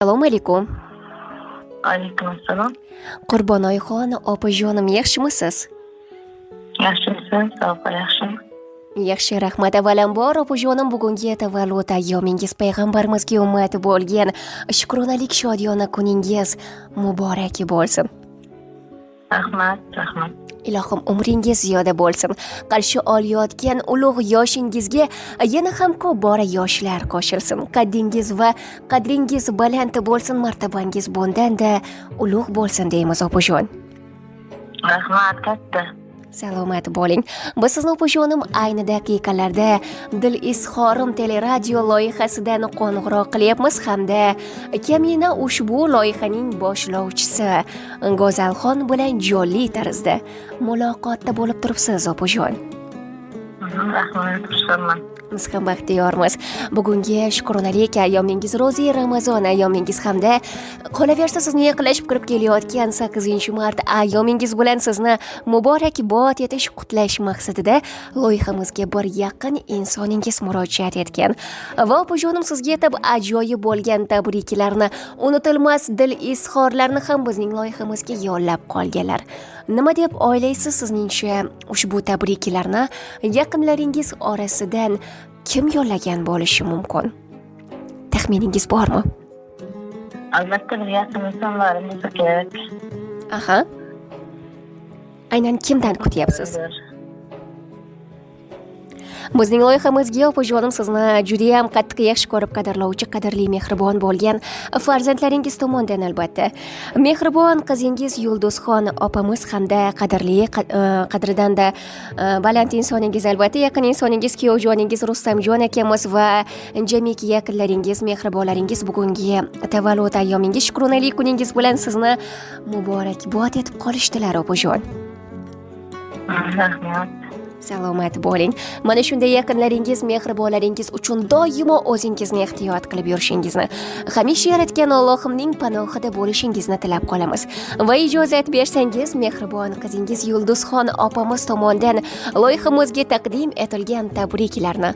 Assalomu alaykum. Alaykum assalom. Qurbonoyxon opajonim, yaxshimisiz? Yaxshimisiz? Sog', yaxshimi? Yaxshi, rahmat. Avvalambor, opajonim, bugungi tavallud ayyomingiz, payg'ambarimizga ummat bo'lgan shukronalik shodiyona kuningiz muborak bo'lsin. Rahmat, rahmat. Ilohim, umringiz ziyoda bo'lsin. Qarshi olayotgan ulug' yoshingizga yana ham ko'p bora yoshlar qo'shilsin. Qaddingiz va qadringiz baland bo'lsin, martabangiz bundan-da ulug' bo'lsin deymiz, opajon. Rahmat katta. Salomat bo'ling. Biz sizni, opajonim, ayni daqiqalarda "Dil izhorim" teleradio loyihasidan qo'ng'iroq qilyapmiz hamda kamina ushbu loyihaning boshlovchisi Go'zalxon bilan jonli tarzda muloqotda bo'lib turibsiz, opajon. Rahmat, xursandman. Biz ham baxtiyormiz. Bugungi shukronalik ayyomingiz, ro'za Ramazon ayyomingiz hamda qolaversa sizni yaqinlashib kirib kelayotgan 8 mart ayyomingiz bilan sizni muborakbod etish, qutlash maqsadida loyihamizga bir yaqin insoningiz murojaat etgan. Va, opajonim, sizga yetib ajoyib bo'lgan tabriklarni, unutilmas dil izhorlarni ham bizning loyihamizga yo'llab qolganlar. Nima deb o'ylaysiz, sizningcha ushbu tabriklarni yaqinlaringiz orasidan kim yo'llagan bo'lishi mumkin? Taxminingiz bormi? Albatta, bir yaqin insonlarim bo'lsa kerak. Aha. Aynan kimdan kutyapsiz? Bizning loyihamizga, opajonim, sizni judayam qattiq yaxshi ko'rib qadrlovchi, qadrli, mehribon bo'lgan farzandlaringiz tomonidan, albatta, mehribon qizingiz Yulduzxon opamiz hamda qadrli, qadridanda baland insoningiz, albatta, yaqin insoningiz, kuyovjoningiz Rustamjon akamiz va jamiki yaqinlaringiz, mehribonlaringiz bugungi tavallud ayyomingiz, shukronalik kuningiz bilan sizni muborakbod etib qolishdilar, opajon. Rahmat. Salomat bo'ling. Mana shunday yaqinlaringiz, mehribonlaringiz uchun doimo o'zingizni ehtiyot qilib yurishingizni, hamisha yaratgan Allohimning panohida bo'lishingizni tilab qolamiz. Va ijozat bersangiz, mehribon qizingiz Yulduzxon opamiz tomonidan loyihamizga taqdim etilgan tabriklarni,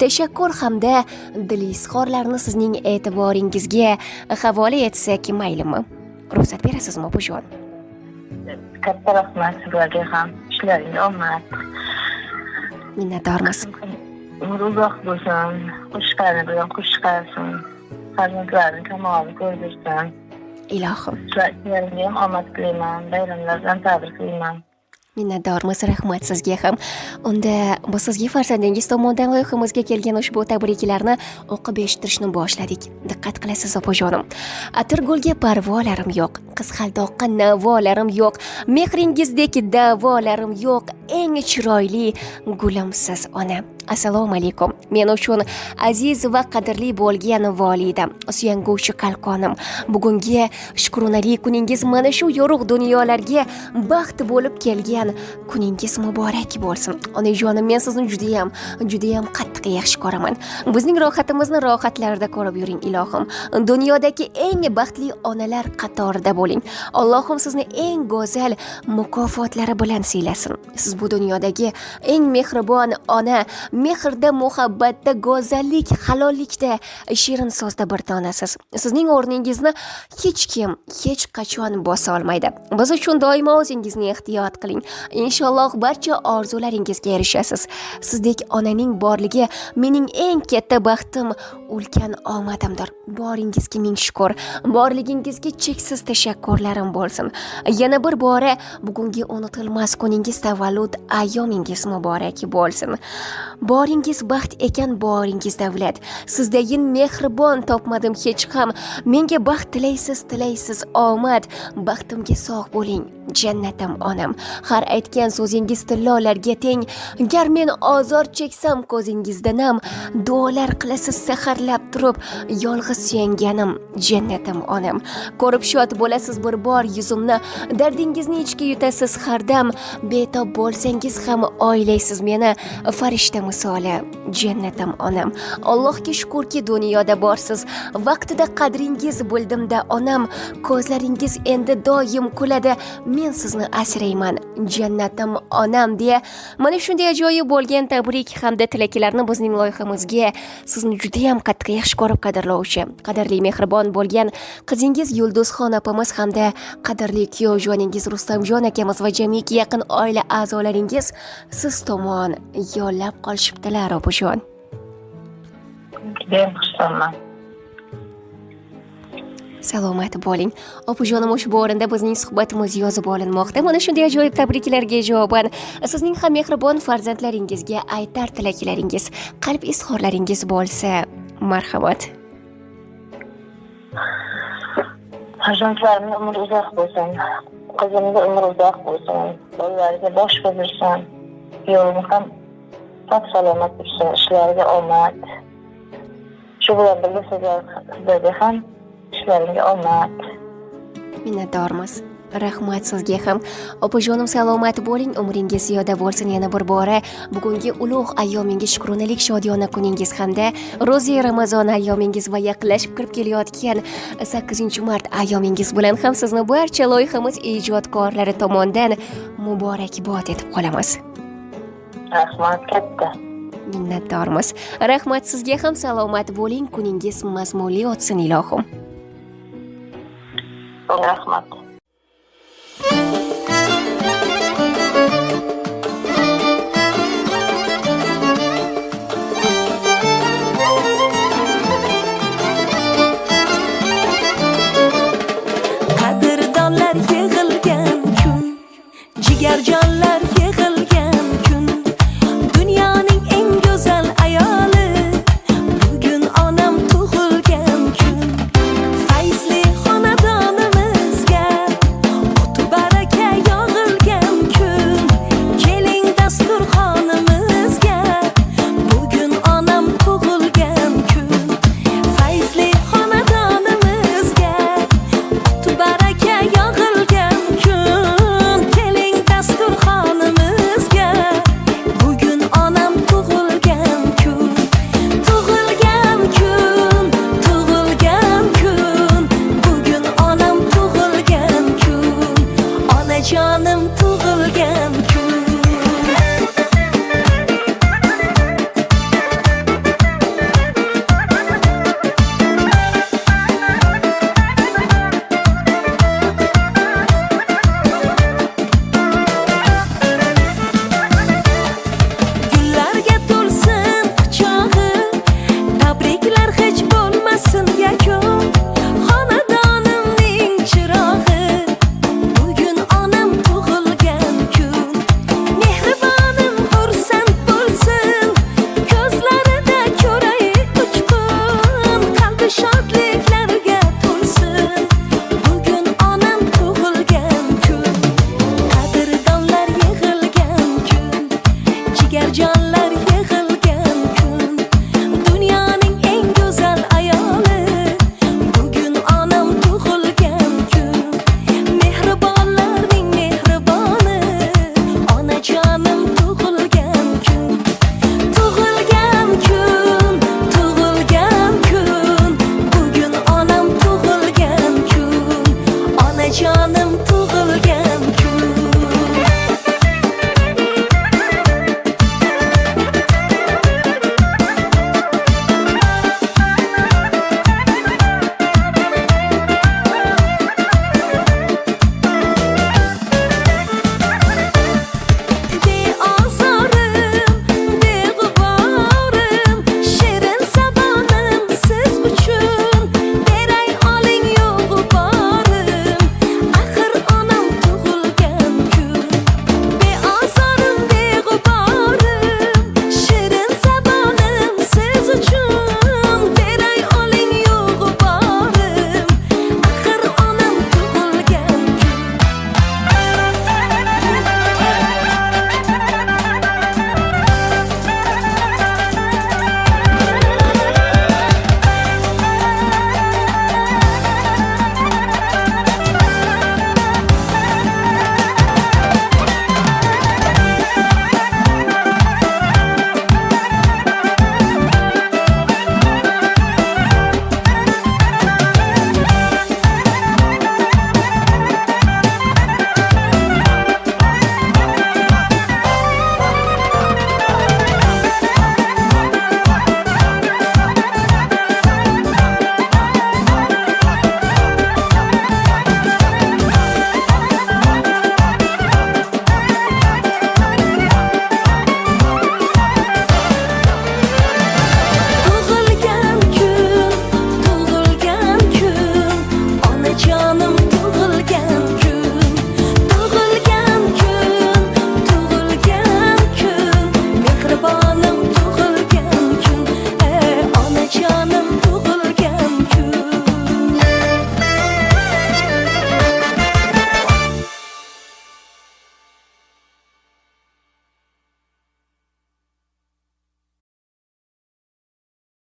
tashakkur hamda dil izhorlarni sizning e'tiboringizga havola etsak, maylimi? Ruxsat berasizmi, opajon? Katta rahmat sizlarga ham. Ishlaringga omad. Minnatdormiz. Umri uzoq bo'lsin. Qo'shiqlarni bilan qo'shiq chiqarsin. Farzandlarini kamolini ko'rdirsin. Ilohim. Sizlarga ham omad tilayman. Bayramlar bilan tabriklayman. Minnatdormiz, rahmat sizga ham. Unda biz sizga farzandingiz tomonidan loyihamizga kelgan ushbu tabriklarni o'qib eshittirishni boshladik. Diqqat qilasiz, opajonim. Atirgulga parvolarim yo'q, qizg'aldoqqa navolarim yo'q, mehringizdek davolarim yo'q, eng chiroyli gulimsiz, ona. Assalomu alaykum. Men uchun aziz va qadrli bo'lgan volidam, suyanguvchi qalqonim. Bugungi shukronali kuningiz, mana shu yorug' dunyolarga baxt bo'lib kelgan kuningiz muborak bo'lsin. Onajonim, men sizni judayam, judayam qattiq yaxshi ko'raman. Bizning rohatimizni rohatlarda ko'rib yuring, ilohim. Dunyodagi eng baxtli onalar qatorida bo'ling. Allohim sizni eng go'zal mukofotlari bilan siylasin. Siz bu dunyodagi eng mehribon ona, mehrda, muhabbatda, go'zallik, halollikda, shirin so'zda bir donasiz. Sizning o'rningizni hech kim hech qachon bosa olmaydi. Biz uchun doimo o'zingizni ehtiyot qiling. Inshaalloh barcha orzularingizga erishasiz. Sizdek onaning borligi mening eng katta baxtim, ulkan omadimdir. Boringizga ming shukur. Borligingizga cheksiz tashakkurlarim bo'lsin. Yana bir bora bugungi unutilmas kuningiz, tavallud ayyomingiz muborak bo'lsin. Boringiz baxt ekan, boringiz davlat. Sizdayin mehribon topmadim hech ham. Menga baxt tilaysiz, tilaysiz omad. Baxtimga sog' bo'ling, jannatim onam. Har aytgan so'zingiz tillolarga teng. Gar men ozor cheksam, ko'zingizdan ham duolar qilasiz saharlab turib, yolg'iz suyanganim, jannatim onam. Ko'rib shod bo'lasiz bir bor yuzimni, dardingizni ichga yutasiz har dam. Betob bo'lsangiz ham oylaysiz meni, farishtamisiz. misoli jannatim onam. Allohga shukurki dunyoda borsiz. Vaqtida qadringiz bildimda onam, ko'zlaringiz endi doim kuladi. Men sizni asrayman jannatim onam deya mana shunday ajoyib bo'lgan tabrik hamda tilaklarni bizning loyihamizga sizni judayam qattiq yaxshi ko'rib qadrlovchi, qadrli mehribon bo'lgan qizingiz Yulduzxon opamiz hamda qadrli kuyovjoningiz Rustamjon akamiz va jamiki yaqin oila a'zolaringiz siz tomon yo'llab qolishibdilar, opajon. Judayam xursandman. Salomat bo'ling, opajonim. Ushbu o'rinda bizning suhbatimiz yozib olinmoqda. Mana shunday ajoyib tabriklarga javoban sizning ham mehribon farzandlaringizga aytar tilaklaringiz, qalb izhorlaringiz bo'lsa, marhamat. Farzandlarimni umri uzoq bo'lsin. Qizimni umri uzoq bo'lsin. Bolalariga bosh bo'lsin. Kuyovim ham sog' salomat yursin, ishlariga omad. Shu bilan birga sizlarga ham ishlaringga omad. Minnatdormiz, rahmat sizga ham, opajonim. Salomat bo'ling, umringiz ziyoda bo'lsin. Yana bir bora bugungi ulug' ayyomingiz, shukronalik shodiyona kuningiz hamda ro'za Ramazon ayyomingiz va yaqinlashib kirib kelayotgan 8 mart ayyomingiz bilan ham sizni barcha loyihamiz ijodkorlari tomonidan muborakbod etib qolamiz. Rahmat katta. Minnatdormiz, rahmat sizga ham. Salomat bo'ling, kuningiz mazmunli o'tsin, ilohim. Rahmat.